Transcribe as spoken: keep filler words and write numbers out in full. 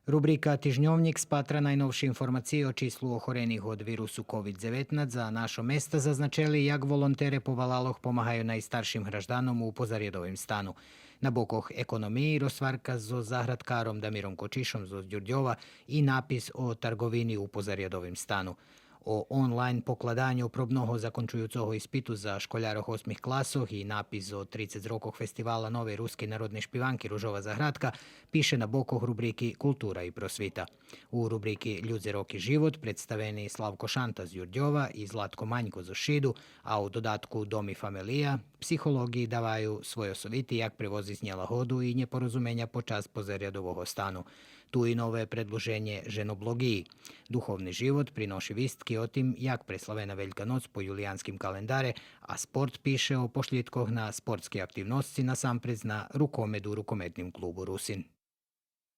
Рубрика Тижньовнїк спатра найновши информациї о числу охорених од вирусу ковид дзеветнац, а нашо места зазначели як волонтере по валалох помагаю найстаршим гражданом у позарядовим стану. На бокох економиї розгварка зоз заградкаром Дамиром Кочишом зоз Дюрдьова и напис о тарговини у позарядовим стану. О онлайн покладаню пробного закончуюцого испиту за школярох осмих класох и напис о трицец рокох фестивала новей рускей народней шпиванки Ружова заградка пише на бокох рубрики Култура и просвита. У рубрики Людзе, роки, живот представени Славко Шанта з Дюрдьова и Златко Манько зоз Шиду, а у додатку Дом и фамелия психолоґи даваю свойо совити як превозиц нєлагоду и нєпорозуменя под час позарядового стану. Ту и нове предлуженє Женоблоґиї. Духовни живот приноши вистки о тим як преславена Велька ноц по юлиянским календаре, а Спорт пише о пошлїдкох на спортски активносци, насампредз на рукомет у Рукометним клубу Русин.